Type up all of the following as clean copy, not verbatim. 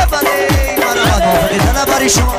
بله مرحبا موافقی برای شما.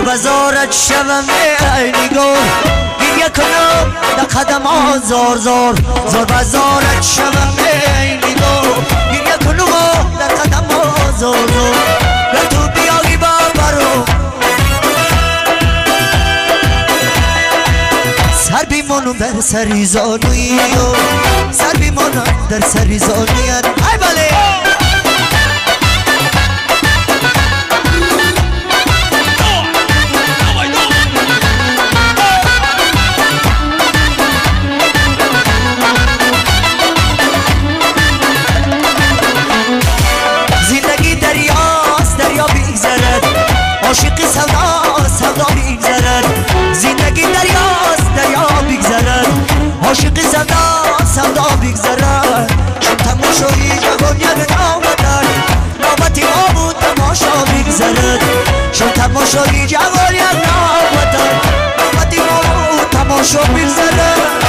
بزارت شوم ای نگار، گریه کنم در قدم ها زار زار، زار بزارت شوم ای نگار، گریه کنم در قدم ها زار زار، گر تو بیایی با برو سر بیمانم بر سری زانوی سر بیمانم در سری زانویت ای بله زندگی دریاست دریا بیگذرد عاشقی سودا سودا بیگذرد زندگی دریاست دریا بیگذرد عاشقی سودا سودا بیگذرد چون تماشایی جوان یک نوبتن نوبتی ما بود تماشا بیگذرد چون تماشایی جوان یک نوبتن نوبتی ما بود تماشا بیگذرد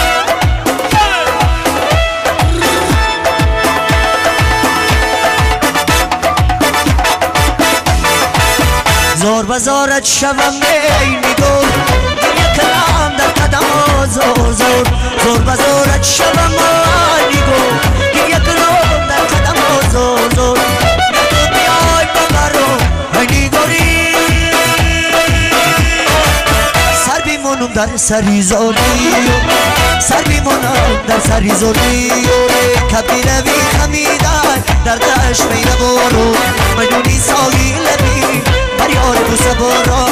زار بزارت شوم ای نگار گریه کنم در قدم زار زار زار بزارت شوم ای نگار گریه کنم در قدم زار زار تو بیای ببرم ای نگاری سر بیمانم در سری زاری سر بیمانم در سری زاری کبی روی خمیدن در دشت می نبارو مجنونی سایه لبی یار بوسه بارا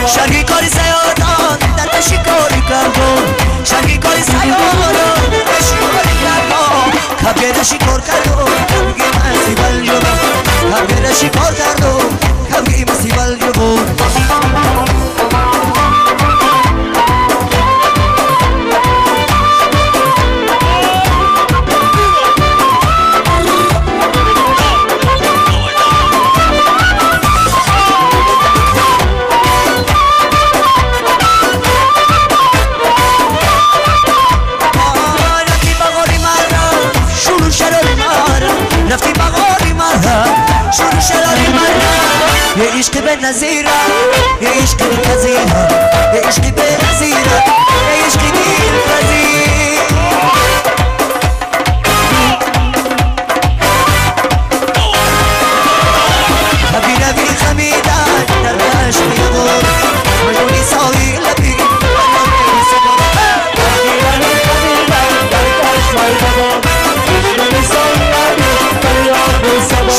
شرقی کاری سیادان در تشی کاری کردم شرقی کاری سیادان تشی کاری کردم کبگه شکار کردم کبگه مسی بل جبم کبگه شکار کردم کبگه مسی بل جبم رفتی بغاری مرها شروع شراری مرها یه عشق به نظیره یه عشق به نظیره یه عشق به نظیره یه عشق دلپذیر خبی روی خمیدن در عشق یه مجنونی سایه لبی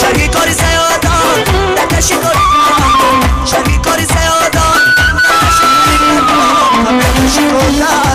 شرقی کاری سیادان در تشی کاری کردم شرقی کاری سیادان در تشی کاری کردم